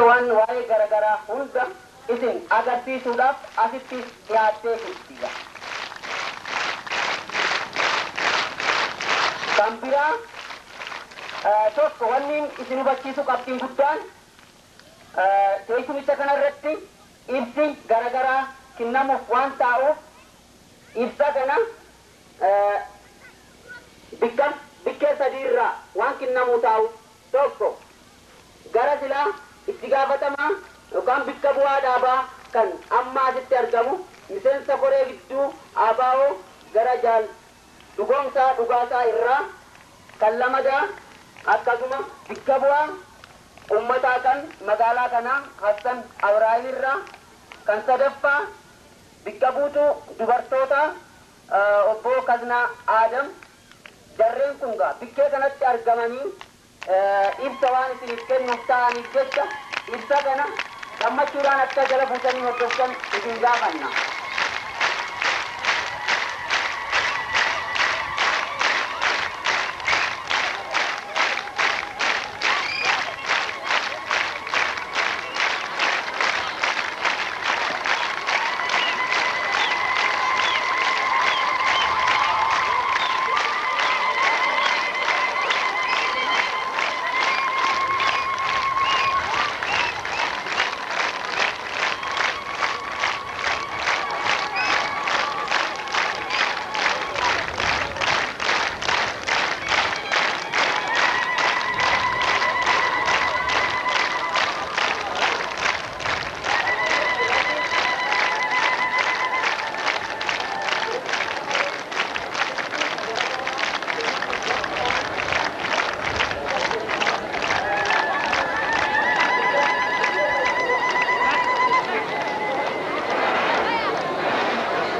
Waan waa'ee garagaraa hunda isin agarsiisuudhaaf asitti dhiyaattee jirti. Kan biraa tokko wanni isin hubachiisu qabxiin guddaan teessumicha kanarratti ibsi garagaraa kennamuuf waan taa'uuf ibsa kana bikka bikkee sadiirraa waan kennamuu taa'u tokko gara silaa itti gaafatamaa yookaan bikka bu'aa dhaabaa kan amma asitti argamu miseensa koree gidduu ABO gara Jaal Dhugoomsaa Dhugaasaa irraa kan lamadaa akkasuma bikka bu'aa ummataa kan magaalaa kanaa Hassan Abraahim irraa kan sadaffaa bikka buutuu dubartoota obbo Kaznaa Aadam. Jarreen kun gaa bikkee kanatti argamanii ibsa waan isiniif kennuuf ta'aniif jecha ibsa kana gammachuudhaan akka jala buutanii hordoftan isin gaafanna.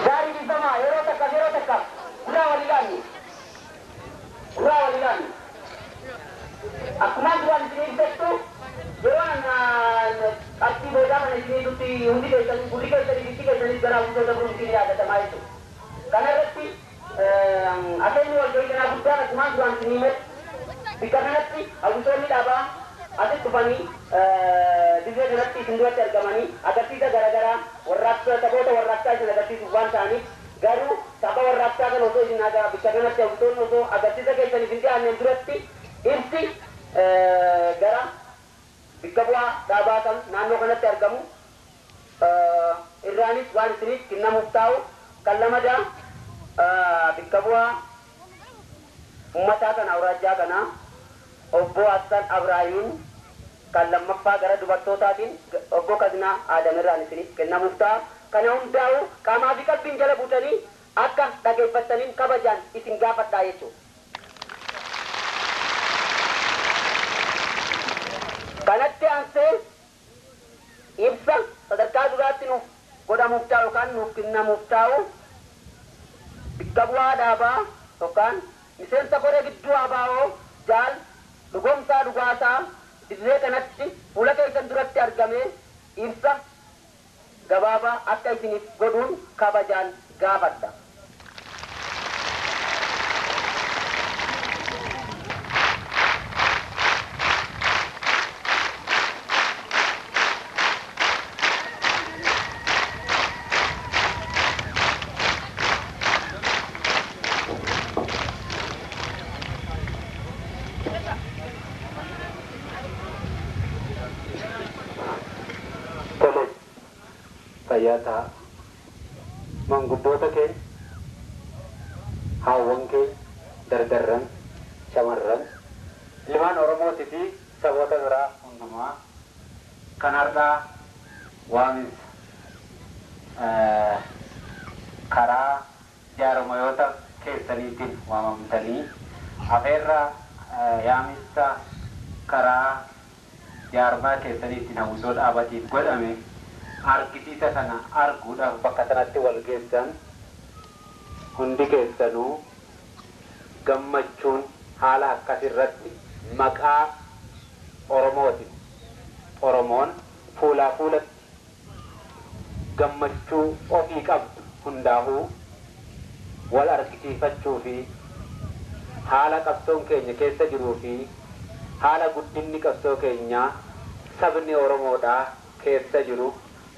Gaarii dhiifamaa yeroo takkaaf yeroo takkaaf gurraa wal ilaannu. Gurraa wal ilaannu. Akkumaan duraan isin ibsattu yeroo qabxii boodaa kana isinii dutti hundi keessanii gurri keessanii bitti keessanii gara hawwisoota biroon yaadatamaa jechuudha. Kana irratti akeenyi walgahii kanaa guddaan akkumaan duraan isinii himetti bikka kanatti hawwisoonni dhaabaa asitti dhufanii dirree kanatti isin duratti argamanii agarsiisa garaagaraa warraaqsa taphoota warraaqsaa isin agarsiisuuf waan ta'aniif garuu tapha warraaqsaa kana osoo isin bikka kanatti hawwisoonni osoo agarsiisa keessaniif hin dhiyaanneen duratti ibsi gara bikka bu'aa dhaabaa kan naannoo kanatti argamu irraanis waan isiniif kennamuuf taa'u kan lamadaa bikka bu'aa ummataa kana awraajjaa kanaa obbo Hassan Abraahimiin kan lammaffaa gara dubartootaatiin obbo Kaznaa Aadam irraan isiniif kennamuuf ta'a. Kana hundaa'u qaamaa fi qalbiin jala buutanii akka dhageeffattaniin kabajaan isin gaafadhaa jechuudha. Kanatti aansee ibsa sadarkaa duraatti nuuf godhamuuf taa'u yookaan nuuf kennamuuf taa'u bikka bu'aa dhaabaa yookaan miseensa koree gidduu ABO Jaal Dhugoomsaa Dhugaasaa dirree kanatti fuula keessan duratti argamee ibsa gabaabaa akka isiniif godhuun kabajaan gaafadha. Tole, fayyaa ta'a. Manguddoota keenya, haawwan keenya, dardarran, shamarran, ilmaan Oromootii fi saboota biraa hundumaa kan har'aa waaminsa karaa jaarmayoota keessaniitiin waamamtanii afeerraa yaamissa karaa jaarmaa keessaniitiin hawwisoo dhaabatiif godhame argisiisa kana arguudhaaf bakka sanatti wal geessan hundi keessanuu gammachuun haala akkasirratti maqaa Oromootiin Oromoon fuulaa fuulatti gammachuu ofii qabdu hundaa'uu wal argisiifachuu fi haala qabsoon keenya keessa jiruu fi haala guddinni qabsoo keenyaa Sabni Oromoodhaa keessa jiru,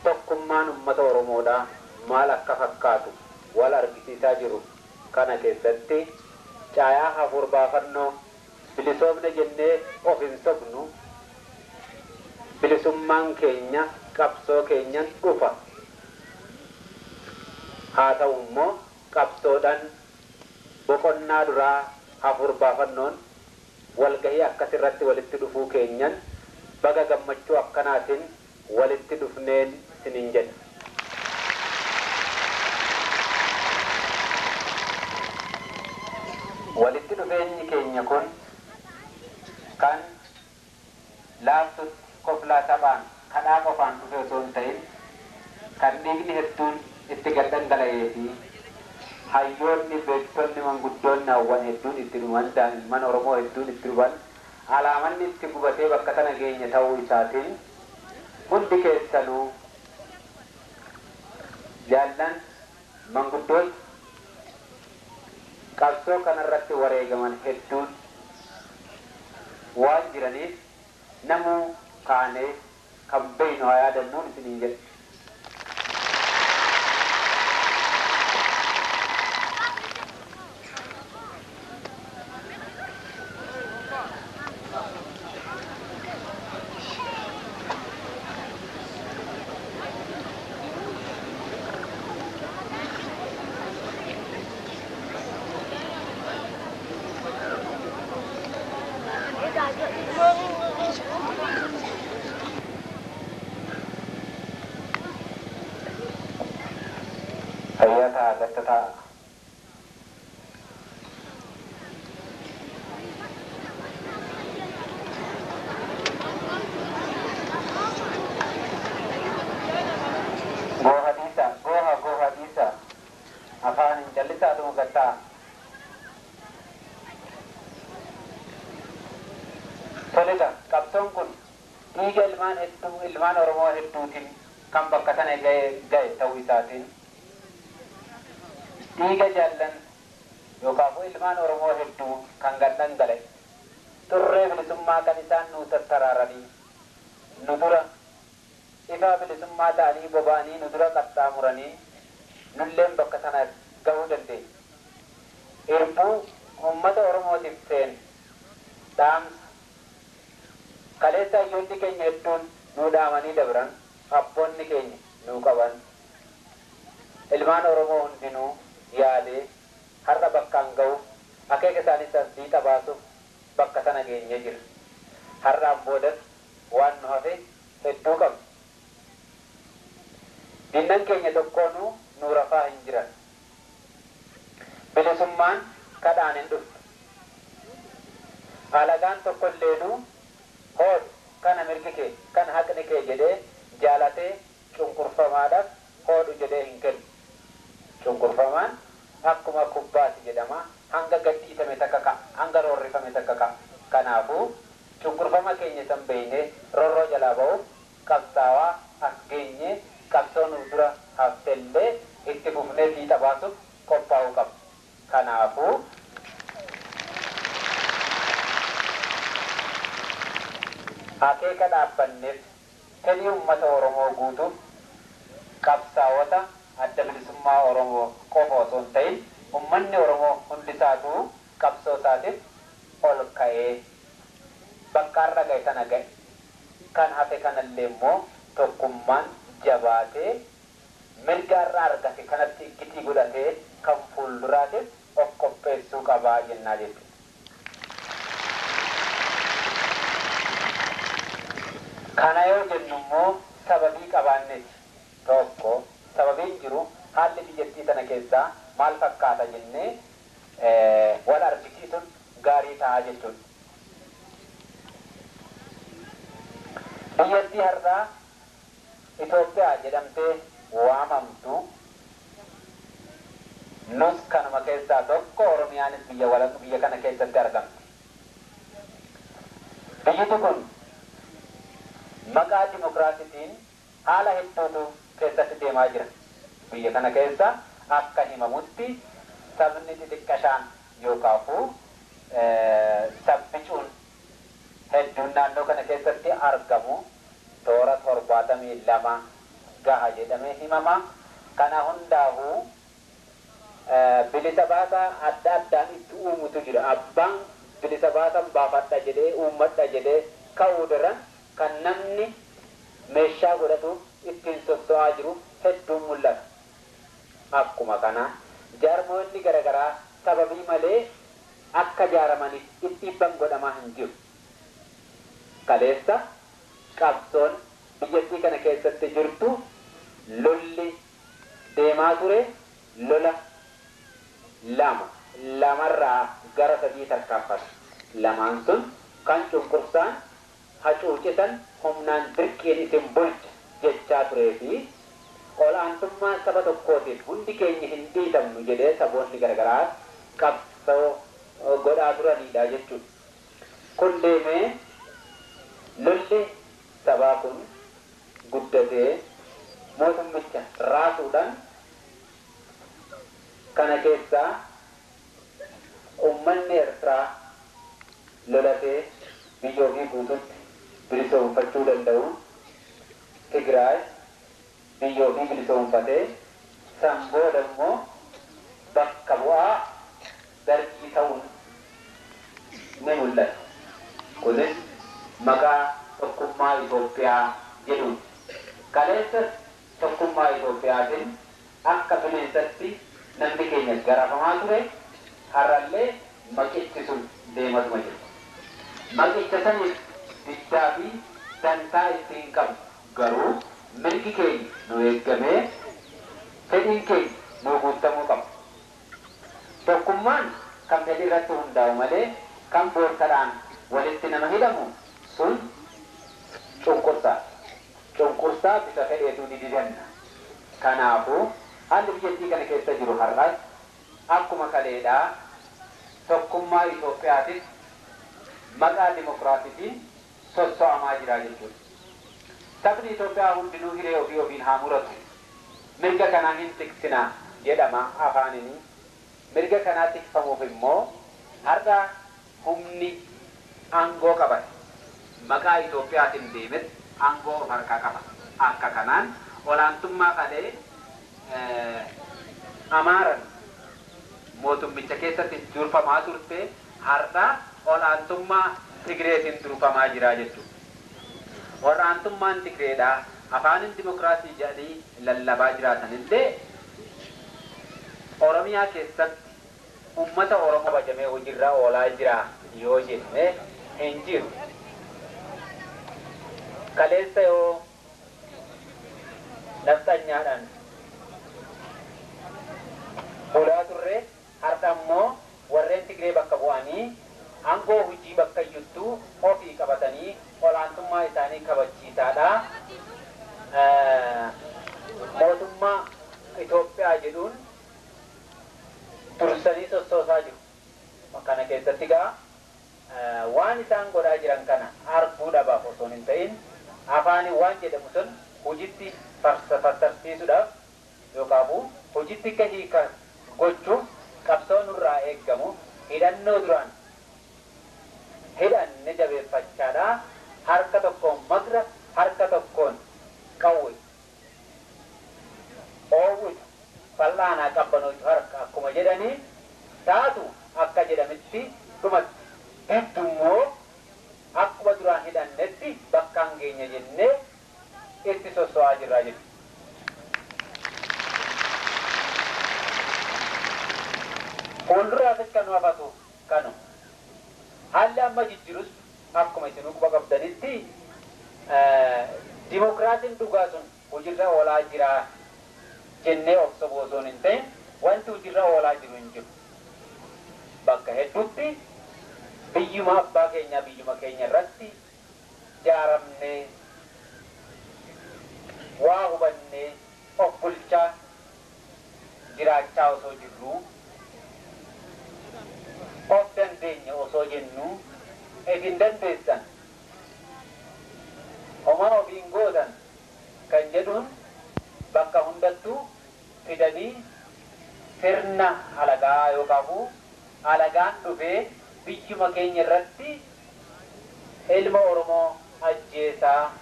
tokkummaan uummata Oromoodhaa maal akka fakkaatu wal argisiisaa jiru. Kana keessatti caayaa hafuur baafannoo bilisoomne jennee of hin sobnu. Bilisummaan keenya qabsoo keenyan dhufa. Haa ta'u immoo qabsoodhaan boqonnaa duraa hafuur baafannoon walgahii akkasirratti walitti dhufuu keenyan baga gammachuu akkanaatiin walitti dhufneen isiniin jedha. Walitti dhufeenyi keenya kun kan laaftutti koflaa taphaan kadhaa qofaan dhufe osoo hin ta'in, kan dhiigni hedduun itti gad dhangala'ee fi hayyoonni, beektonni, manguddoonni, hawwan hedduun itti dhuman, daa'imman Oromoo hedduun itti dhuman, alaamanni itti gubatee bakka tana geenye ta'uu isaatiin, hundi keessanuu jaallan manguddoon qabsoo kanarratti wareegaman hedduun waan jiraniif, namuu kaanee kan beeynu haa yaadannuun isiniin jedhe. Fayyaa ta'a, gatta ta'a. Gooha dhiisa, gooha, gooha dhiisa. Afaan hin callisaatuma gattaa. Toleta, qabsoon kun dhiiga ilmaan hedduu, ilmaan Oromoo hedduutiin kan bakka sana gahe ta'uu isaatiin, dhiiga jaallan yookaan ilmaan Oromoo hedduu kan gad dhangala'e, xurree bilisummaa kan isaan nuu tattaraaranii nu dura ifaa bilisummaa ta'anii boba'anii nu dura qaxxaamuranii nulleen bakka sana gahuu dandeenya. Irbuu uummata Oromootiif seen dhaamsa kaleessa hayyoonni keenya hedduun nuu dhaamanii dabran, abboonni keenya nuu qaban, ilmaan Oromoo hundinuu yaadee har'a bakkaan ga'uuf, akeeka isaanii san fiixa baasuuf bakka sana geenyee jira. Har'aan boodas waan nu hafe hedduu qabna. Dinnan keenya tokkoonuu nu rafaa hin jiran. Bilisummaan kadhaan hin dhuftu. Alagaan tokko illeenuu hoodhu, kana mirgi kee, kan haqni kee jedhee jaalatee cunqurfamaadhaaf hoodhu jedhee hin kennu. Cunqurfamaan akkuma kubbaati jedhama, hanga gadhiisame takka ka'a, hanga roorrifame takka ka'a. Kanaafuu cunqurfama keenya san beeynee roorroo jalaa ba'uuf qabsaawaa as geenye, qabsoo nuuf dura haftellee itti fufnee fiixa baasuuf qophaa'uu qabna. Kanaafuu akeeka dhaabbanneef fedhii uummata Oromoo guutuuf qabsaa'ota Adda Bilisummaa Oromoo qofa osoo hin ta'in, uummanni Oromoo hundisaatuu qabsoo isaatiif ol ka'ee bakka har'a ga'e sana ga'e. Kan hafe kanallee immoo tokkummaan jabaatee mirga har'a argate kanatti iggitii godhatee kan fuulduraatiif of qopheessuu qabaa jennaa jechuudha. Kana yoo jennu immoo sababii qabaanneeti. Tokko, sababiin jiru haalli biyyattii sana keessaa maal fakkaata jennee wal argisiisuun gaarii ta'a jechuudha. Biyyattii har'aa Itoophiyaa jedhamtee waamamtu, nus kanuma keessaa tokko, Oromiyaanis biyya biyya kana keessatti argamti. Biyyiti kun maqaa dimokiraasiitiin haala hedduutu keessatti deemaa jira. Biyya kana keessa akka himamutti sabni xixiqqashaan yookaafuu sabbicuun hedduun naannoo kana keessatti argamu. toora 72 gaha jedhamee himama. Kana hundaafuu bilisa baasaa adda addaan itti uumutu jira. Abbaan bilisa baasan baafadha jedhee uummadha jedhee ka'uu daran kan namni meeshaa godhatu ittiin sosso'aa jiru hedduun mul'ata. Akkuma kana jaarmoonni garaagaraa sababii malee akka jaaramaniif itti dhiibban godhamaa hin jiru. Kaleessa qabsoon biyyattii kana keessatti jirtu lolli deemaa ture lola lama lamarraa gara sadii tarkaanfata. Lamaan sun kan cunqursaan hacuucisan humnaan dirqiin isin bulcha jechaa turee fi ol'aantummaa saba tokkootiin hundi keenya hin dhiitamnu jedhee saboonni garagaraa qabsoo godhaa turanidha jechuudha. Kun deemee lolli sabaa kun guddatee mootummicha raasuudhaan kana keessaa uummanni Eertiraa lolatee biyya ofii guututti bilisoomfachuu danda'uun Tigraay biyya ofii bilisoomfatee san booda immoo bakka bu'aa dargii ta'uun ni mul'ata. Kunis maqaa tokkummaa Itoophiyaa jedhuun. Kaleessa tokkummaa Itoophiyaatiin akka bineensatti namni keenya garafamaa ture har'allee maqichi sun deematuma jira. Maqicha saniif diddaa fi dantaa ittiin qabnu garuu mirgi keenya nu eeggamee fedhiin keenya nu guutamuu qaba. Tokkummaan kan fedhii irratti hundaa'u malee kan boorsadhaan walitti nama hidhamu sun cunqursaa. Cunqursaa bifa fedheetu ni didanna. Kanaafuu haalli biyyattii kana keessa jiru har'as akkuma kaleedhaa tokkummaa Itoophiyaatis maqaa dimokiraasiitiin sosso'amaa jira jechuudha. Sabni Itoophiyaa hundinuu hiree ofii ofiin haa muratu. Mirga kanaa hin tiksinaa jedhama afaanini. Mirga kanaa tikfamuuf immoo har'a humni aangoo qabate. Maqaa Itoophiyaatiin deemes aangoo of harkaa qaba. Akka kanaan olaantummaa kalee Amaaran mootummicha keessatti durfamaa turte har'a olaantummaa Tigreetiin durfamaa jira jechuudha. Olaantummaan Tigreedhaa afaanin dimokiraasii jedhanii lallabaa jiraatanillee Oromiyaa keessatti uummata Oromoo kabajamee hojiirra oolaa jira yoo jenne hin jiru. Kaleessa yoo nafxanyaadhaan bulaa turre har'a immoo warreen Tigree bakka bu'anii aangoo hojii bakka iyyuttuu ofii qabatanii olaantummaa isaanii kabachiisaadha. Mootummaa Itoophiyaa jedhuun dursanii sossoosaa jiru. Kana keessatti gaa waan isaan godhaa jiran kana arguu dhabaaf osoo hin ta'in afaaniin waan jedhamu sun hojiitti fassarsiisuudhaaf yookaan hojiitti akka hiika gochuuf qabsoo nurraa eeggamu hidhannoo duraan hidhanne jabeeffachaadha. Harka tokkoon magra, harka tokkoon qawwe. Oowwitu fal'aanaa qabbanootu harka akkuma jedhanii taatu akka jedhamitti dhumatti. Heddummoo akkuma duraan hidhannetti bakka hin geenye jennee itti sosso'aa jirraa jechuudha. Fuulduraafis kan nu hafatu kanu. Haalli amma jijjiirus akkuma isin quba qabdanitti dimokiraasiin dhugaa sun hojiirra oolaa jira jennee of sobuu osoo hin ta'in wanti hojiirra oolaa jiru hin jiru. Bakka hedduutti biyyuma abbaa keenyaa biyyuma keenya irratti jaaramnee waa hubannee of bulchaa jiraachaa osoo jirruu of dandeenya osoo jennu isin dandeessan homaa ofiin gootan kan jedhuun bakka hundattuu fidanii sirna alagaa yookaan alagaan dhufee biyyuma keenya irratti ilma Oromoo ajjeesaa,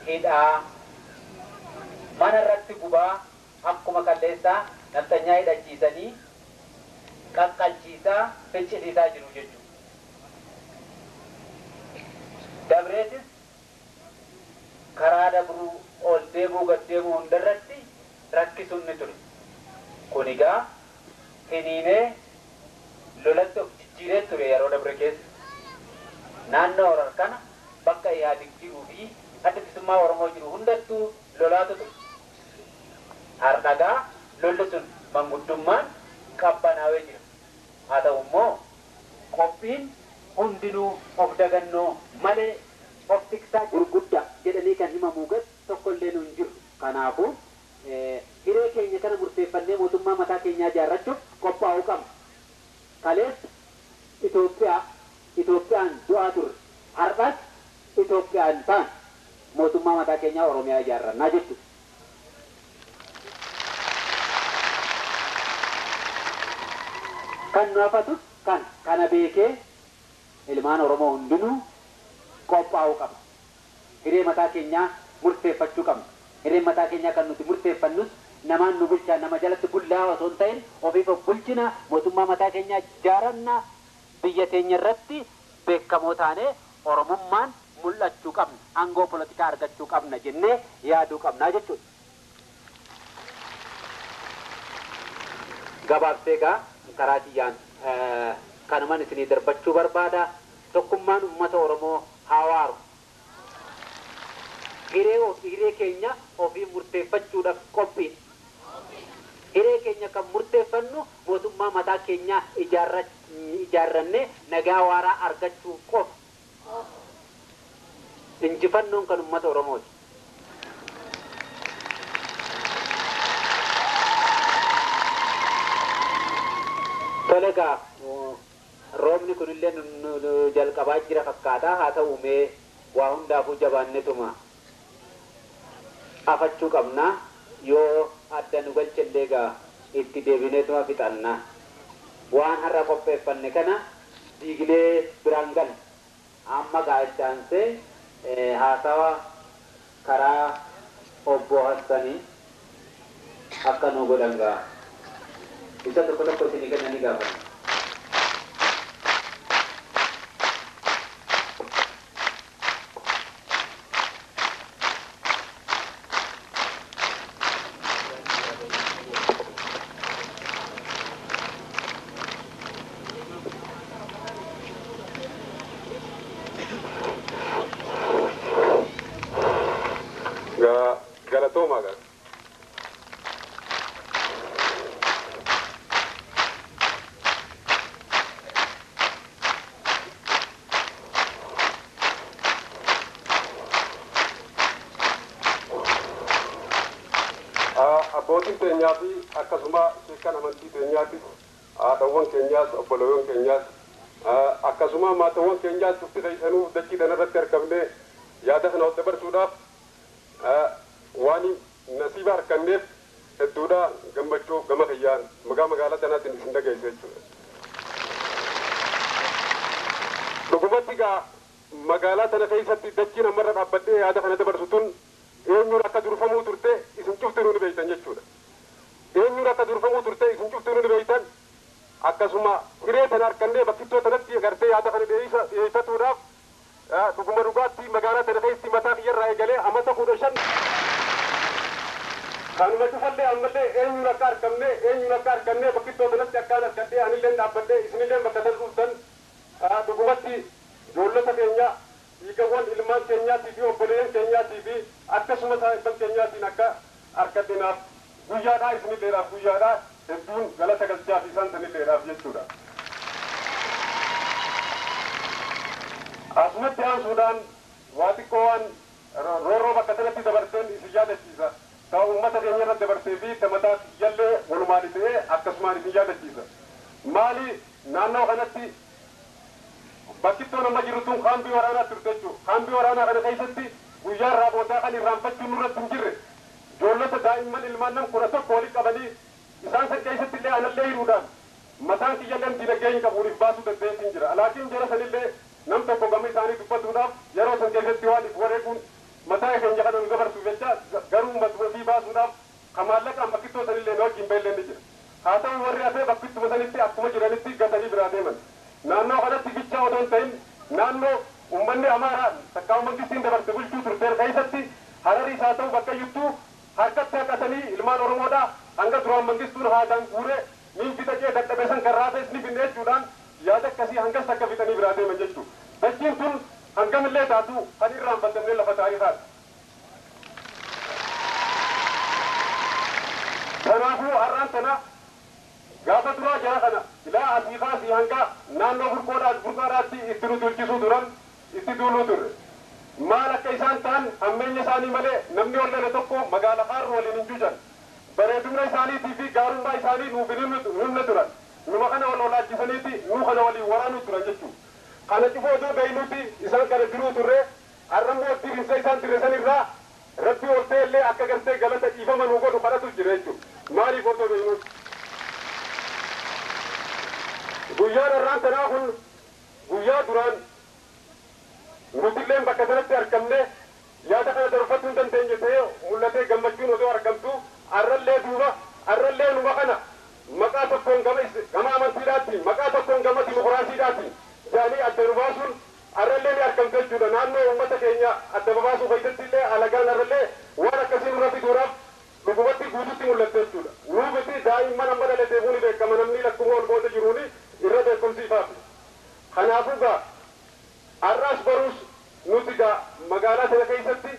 hidhaa mana irratti gubaa akkuma kalleessaa nafxanyaa hidhachiisanii qaqqalchiisaa ficcisiisaa jiru jechuudha. Dabreetis karaa dabruu ol deemuu gad deemuu hundarratti rakkisuun ni ture. Kun egaa finiinee lolatti of jijjiiree ture yeroo dabre keessa. Naannoo Harar kana bakka Ihaadig jiruu fi adda bilisummaa Oromoo jiru hundattuu lolaatu ture. Har'agaa lolli sun manguddummaan qabbanaawee jira. Haa ta'u immoo qophiin hundinuu of dagannoo malee of tiksaa gurguddaa jedhanii kan himamuu gad tokkollee nu hin jiru. Kanaafuu hiree keenya kana murteeffannee mootummaa mataa keenyaa ijaarrachuuf qophaa'uu qabna. Kaleessa Itoophiyaan du'aa turre. Har'as Itoophiyaan ta'an mootummaa mataa keenyaa Oromiyaa ijaarrannaa jechuudha. Kan nu hafatus kan kana beekee ilmaan Oromoo hundinuu qophaa'uu qaba. Hiree mataa keenyaa murteeffachuu qabna. Hireen mataa keenyaa kan nuti murteeffannus namaan nu bulchaa nama jalatti bullaa osoo hin ta'in ofiif of bulchina mootummaa mataa keenyaa ijaaranna biyya teenya irratti beekamoo taanee Oromummaan mul'achuu qabna. Aangoo polotikaa argachuu qabna jennee yaaduu qabnaa jechuudha. Gabaabsee egaa karaa kiyyaan kanuman isinii darbachuu barbaada. Tokkummaan uummata Oromoo haa waaru. Hiree keenya ofii murteeffachuudhaaf qophiidha. Hiree keenya kan murteeffannu mootummaa mataa keenyaa ijaarrannee nagaa waaraa argachuu qofa. Injifannoon kan uummata Oromooti. Tole egaa roobni kunillee nu jalqabaa jira fakkaata. Haa ta'u mee waa hundaafuu jabaannetuma afachuu qabna. Yoo adda nu galchellee egaa itti deebineetuma fixanna. Waan har'a qopheeffanne kana diignee biraan galle. Amma gaa itti aansee haasawa karaa obbo Hassanii akka nu godhan gaa. Isa tokko tokko isinii kennanii gaafatan. Galatoomaa gaa. Abbootiin keenyaa fi akkasuma sheekan amantii keenyaatis haadhawwan keenyaas obboleewwan keenyaas akkasuma maatawwan keenyaas cufti keessanuu dachii kanarratti argamnee yaada kana ol dabarsuudhaaf waan nasiiba arganneef hedduudha gammachuu gama kiyyaan maqaa magaalaa tanaatiin isin dhageesse jechuudha. Dhugumatti egaa magaalaa tana keessatti dachiin ammarra dhaabbadhee yaada kana dabarsu tun eenyuun akka durfamuu turte isin cuftinuu ni beektan jechuudha. Eenyuun akka durfamuu turte isin cuftinuu ni beektan akkasuma hiree tana argannee bakkittoo tanatti agartee yaada kana dhiyeeffatuudhaaf dhuguma dhugaatti magaalaa tana keessatti mataa kiyyarraa eegalee amata 15 kanuma cufallee ammallee eenyuun akka argamne eenyuun akka arganne bakkittoo tanatti akkaan argadhee anillee dhaabbadhee isinillee bakka tan dhuftan dhugumatti ijoollota keenya dhiigawwan ilmaan keenyaatii fi obboleeyyan keenyaatii fi akkasuma saahibban keenyaatiin akka argadhinaaf guyyaadhaa isinilleedhaaf guyyaadhaa hedduun galata galchaa fi isaan sanilleedhaaf jechuudha. Asumatti aansuudhaan waa xiqqoo waan roorroo bakka sanatti dabarteen isin yaadachiisa. Ta uummata keenya irratti dabarsee fi ta mataa kiyyallee walumaan ta'ee akkasumaan isin yaadachiisa. Maali naannoo kanatti bakkittoon amma jiru tun kaambii waraanaa turte jechuudha. Kaambii waraanaa kana keessatti guyyaa irraa boodaa kan irraanfachuun nurratti hin jirre ijoollota daa'imman ilmaan nam 11 walitti qabanii isaan san keessatti illee anallee hiruudhaan mataan kiyyallee diinagdee hin qabuuniif baasuu dandeessin jira. Laakiin jara sanillee nam tokko gama isaanii dubbatuudhaaf yeroo san keessatti waan if wareeguun Mataa keenya kana nu dabarsuuf jecha garuu matuma fi baasuudhaaf kan maallaqaan bakkittoo sanillee na wajjin beellee ni jira. Haa ta'u warri hafee bakkittuma sanitti akkuma jiranitti gatanii biraa deeman. Naannoo kanatti bichaa otoo hin ta'in naannoo uummanni Amaaraa takkaa mangistiin dabarte bulchuu turteen keessatti Hararis haa ta'u bakka iyyuttuu harkatti haqatanii ilmaan Oromoodhaa hanga duraan mangistuun haadaan guuree niin fixa jee dadhabe san kan raafes ni finne jechuudhaan yaada akkasii hangas takka fixanii biraa deeman jechuudha. Dachiin tun hangamillee taatu kan irraanfatamne lafa taarikaati. Kanaafuu har'aan tana gaafa duraa jara kana ilaa asii kaasii hanga naannoo burqaadhaatti itti nu duulchisuu turan itti duuluu turre. Maal akka isaan ta'an hammeenya isaanii malee namni ol lole tokko magaala Kaarru waliin hin juujan. Bareedumna isaaniitii fi gaarummaa isaanii nuuf hin himne turan. Numa kana wal walaachisaniiti nuu kana waliin waraanuu turan jechuudha. Kana cufoo otoo beeynuuti isaan kana jiruu turre har'ammoo diriirsa isaan dirresan irraa Rabbi ol ta'e illee akka gartee galata dhiifama nuu godhu kadhatu jira jechuudha. Maaliif otoo beeynuuti? Guyyaan har'aan tanaa kun guyyaa duraan nutilleen bakka sanatti argamne yaada kana dabarfachuu hin dandeenye ta'ee mul'atee gammachuun otoo argamtu har'allee duuba har'allee numa kana maqaa tokkoon gama amantiidhaatti maqaa tokkoon gama dimokiraasiidhaatti jaanii adda nu baasuun har'allee ni argamte jechuudha. Naannoo uummata keenya adda babaasuu keessatti illee alagaan har'allee waan akkasii nurra fiduudhaaf dhugumatti guututti mul'atte jechuudha. Nuu miti daa'imman amma dhalateefuu ni beekama namni lakkuma ol booda jiruuni irra beekumsiifaaf. Kanaafuu gaa har'as baruus nuti gaa magaalaa sana keessatti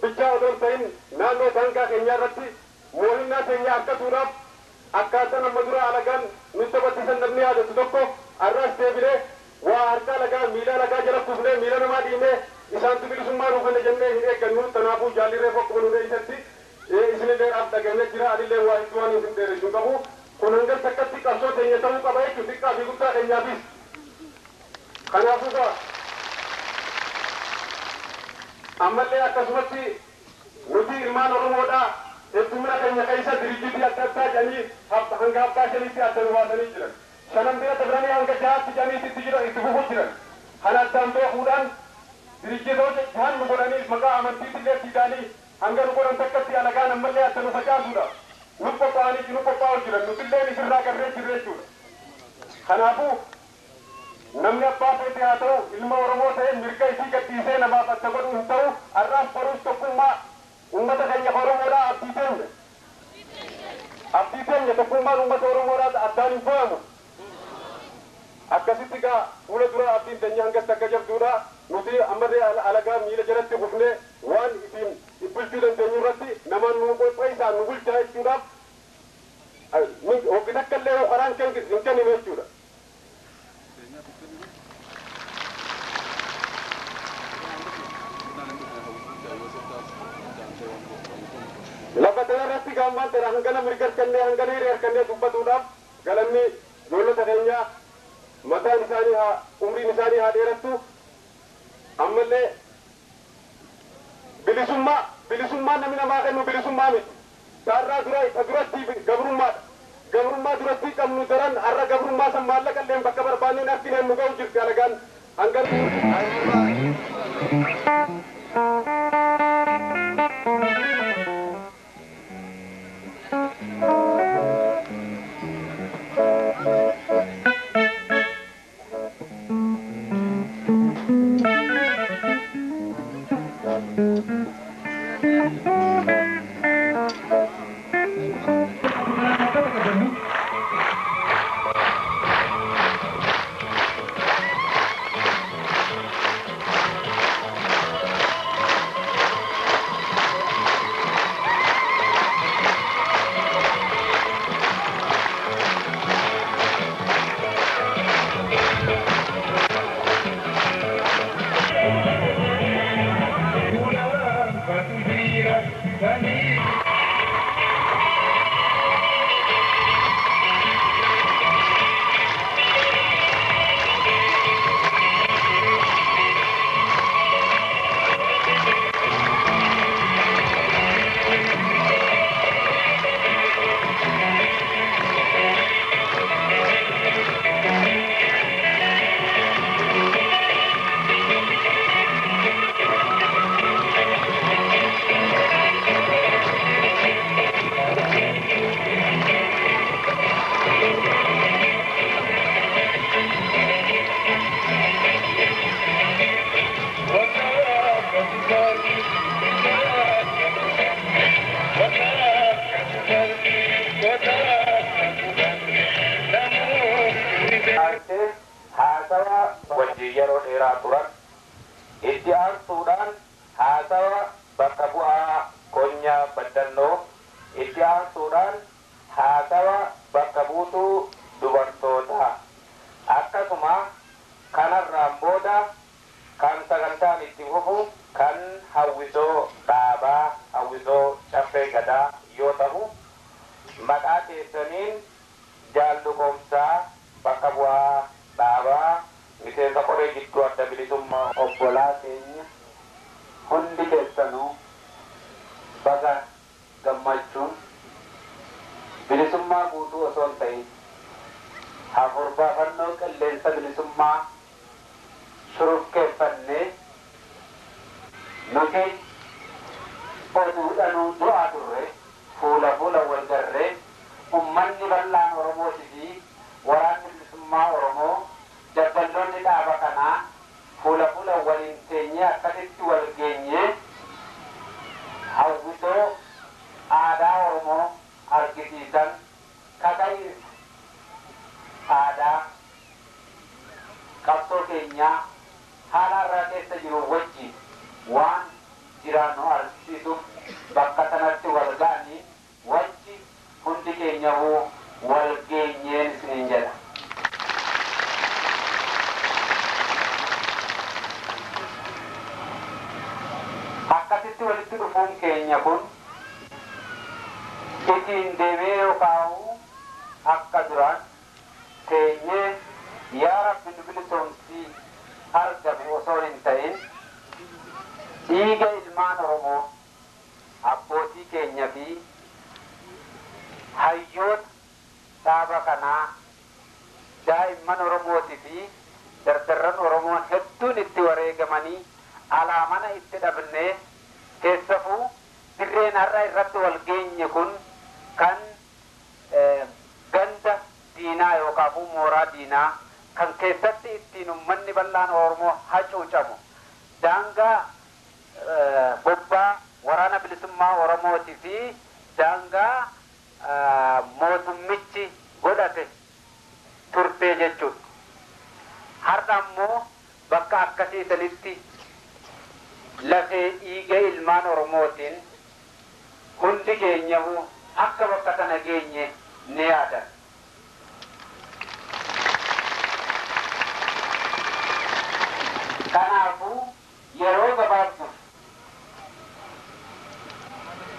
bichaa otoo hin ta'in naannoo daangaa keenyaa irratti moohinnaa keenya argatuudhaaf akkaataa amma dura alagaan nutti taphachiisan namni yaadatu tokko har'as deebinee waa harka alagaa miila alagaa jala kufnee miila namaa dhiinee isaantu bilisummaa nuu kenna jennee hin eeggannu. Kanaafuu jaalli reefu akkuma nu dheeysatti isinillee dhaaf dhagamee jira anillee waa hedduu waan isin dheeressu hin qabu. Kun hanga takkatti qabsoo teenya ta'uu qaba jechuudha xiqqaa fi guddaa keenyaafis. Kanaafuu gaa ammallee akkasumatti nuti ilmaan Oromoodhaa heddumina keenya keessa diriijitii adda addaa jedhanii hanga abbaa shaniitti adda nu baasanii jiran. Shanan bira dabranii hanga jahaatti jedhanii itti jiran itti fufuu jiran. Kana addaan beekuudhaan diriijitoota jahan nu godhanii maqaa amantiitillee fiidanii hanga nu godhan takkatti alagaan ammallee adda nu facaasuudha. Nu qophaa'anii nu qophaa'u jiran nutillee isirraa garree jirre jechuudha. Kanaafuu namni abbaa feete haa ta'u ilma Oromoo ta'e mirga isii gadhiisee namaaf adda godhu hin ta'u har'aas baruus tokkummaa uummata keenya Oromoodhaa abdii teenya. Abdii teenya tokkummaan uummata Oromoodhaa addaan hin fo'amu. Akkasitti gaa fuula dura abdiin teenya hangas takka jabduudha. Nuti ammallee alagaa miila jalatti kufnee waan ittiin bulchuu dandeenyu irratti namaan nu qopheessaa nu bulchaa jechuudhaaf hoggi takka illee karaan hin kennine jechuudha. Lafa kanarratti gaammaan tana hangana mirga harkannee hangana hiree harkannee dubbatuudhaaf galanni ijoollota keenyaa mataan isaanii haa umriin isaanii haa dheerattu. Ammallee bilisummaa bilisummaan namni namaa kennu bilisummaa miti. Taarraa dura isa duratti gabrummaadha. Gabrummaa duratti qabnu daran har'a gabrummaa san maallaqa illee bakka barbaanneen argineen nu ga'u jirti alagaan hangana. Wajjin yeroo dheeraa turan. Itti aansuudhaan haasawa bakka bu'aa konyaa Baddannoo. Itti aansuudhaan haasawa bakka buutuu dubartootaa. Akkasuma kanarraan booda kan sagantaan itti fufu kan hawwisoo dhaabaa, hawwisoo Caffee Gadaa yoo ta'u, maqaa keessaniin Jaalluqoomsaa, bakka bu'aa dhaabaa, miseensa qoree jidduu Adda Bilisummaa. Obbolaa keenya hundi keessanuu, baga gammachuun bilisummaa guutuu osoo hin ta'in hafuurbaafannoo qilleensa bilisummaa shurufkeeffannee. Nuti oduudhanuu du'aa turre, fuula fuula wal garree, ummanni bal'aan Oromootii fi Waraanni Bilisummaa Oromoo, dabballoonni dhaaba kanaa fuula fuula waliin teenyee, akkasitti wal geenyee, hawwisoo aadaa Oromoo argisiisan, kaka'iinsa aadaa qabsoo keenyaa haala irraa keessa jiru wajjin waan jiraannu argisiisuuf bakka sanatti wal ga'anii wajji hundi keenya wal geenyeen isiniin jedha. Akkasitti walitti dhufuun keenya kun ittiin deemee yookaan akka duraan teenyee "Yaa Rabbi, nu bilisoomsii" argame osoo hin ta'in, dhiiga ilmaan Oromoo, abbootii keenya fi hayyoota dhaaba kanaa, daa'imman Oromootii fi dardarran Oromoon hedduun itti wareegamanii alaa mana itti dhabnee, keessafuu dirreen har'a irratti wal geenye kun kan ganda diinaa yookaan mooraa diinaa kan keessatti ittiin ummanni bal'aan Oromoo hacuucamu, daangaa bobbaa Waraana Bilisummaa Oromootii fi daangaa mootummichi godhate turtee jechuudha. Har'a ammoo bakka akkasii sanitti lafee dhiiga ilmaan Oromootiin hundi keenyahu akka bakka sana geenye ni yaadan. Kanaafuu yeroo gabaabduuf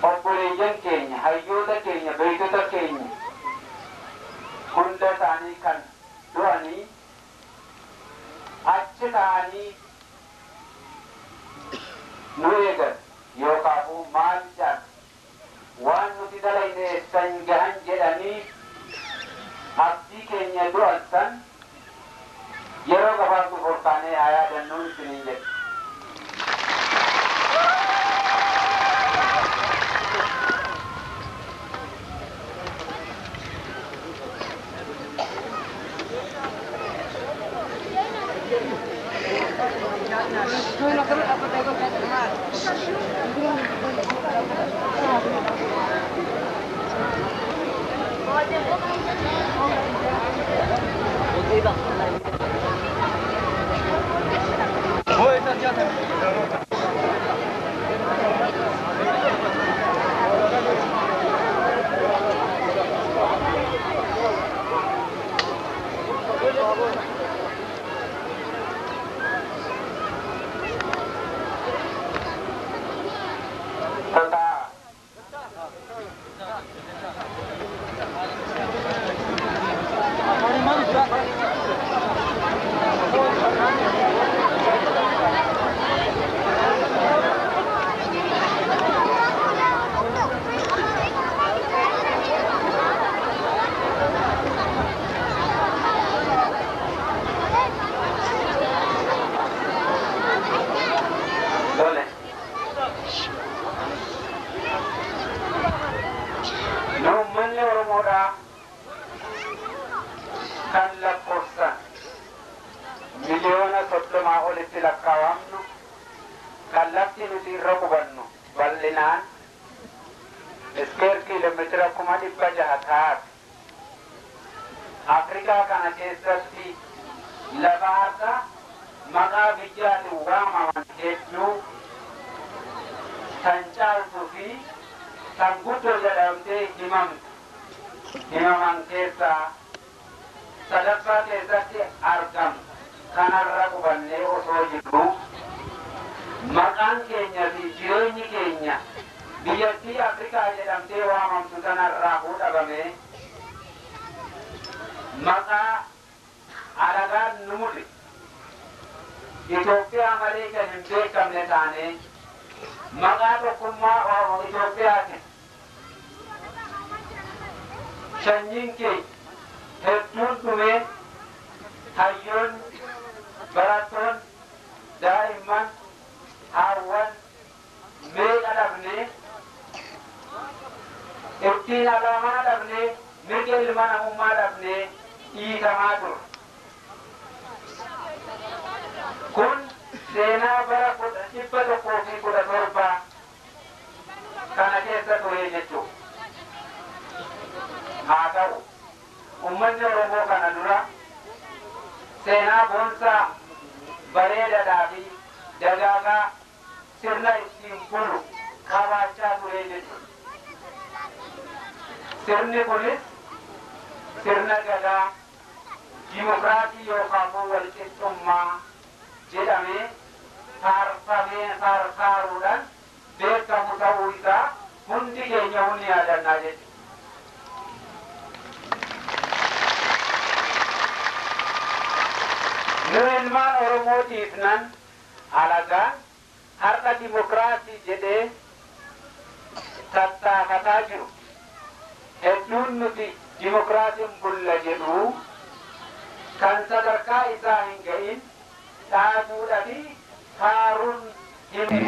obboleeyyan keenya, hayyoota keenya, beektota keenya hunda isaanii kan du'anii achi ta'anii nu eegan yookaafuu maal jedhan, waan nuti dalayne eessan gahan jedhanii abdii keenya du'an san yeroo gabaabduuf ol kaanee haa yaadannuun isiniin jedhe. Tata. Tole. Nu uummanni Oromoodhaa kan lakkoofsan 30 miliyoona olitti lakkaawamnu, kan lafti nuti irra qubannu bal'inaan iskeer kiiloomeetira 600,000 taate, Afrikaa kana keessatti Lafa har'a maqaa biyyaatiin waamaman hedduu tan caaltuu fi tan guddoo jedhamtee himaman keessaa sadaffaa keessatti argamu kanarra qubannee osoo jirru maqaan keenya fi jireenyi keenya biyyattii Afrikaa jedhamtee waamamtu tanarraa fuudhamame maqaa alagaan nu mudhe Itoophiyaa malee kan hin beekamne taane maqaa tokkummaa Itoophiyaatiin sanyiin keenya hedduun dhumee hayyoonni barattoonni daa'imman haawwan meeqa dhabnee ittiin alaamaa dhabnee mirga ilma namummaa dhabnee dhiitamaa turre. Kun seenaa bara 117 kana keessa ture jechuudha. Haa ta'u uummanni Oromoo kana dura seenaa boonsaa bareedaadhaa fi dagaagaa sirna ittiin bulu qabaachaa ture jechuudha. Sirni kunis sirna gadaa dimokiraasii yookaan walqixxummaa jedhamee faarfamee faarfaaruudhaan beekamu ta'uu isaa hundi keenya hundi yaadannaa jechuudha. Nu ilmaan Oromootiif nan alagaan har'a dimokiraasii jedhee tattaafataa jiru. Hedduun nuti dimokiraasiin bulla jedhu kan sadarkaa isaa hin ga'in dhaabuudhaa fi faaruun hin.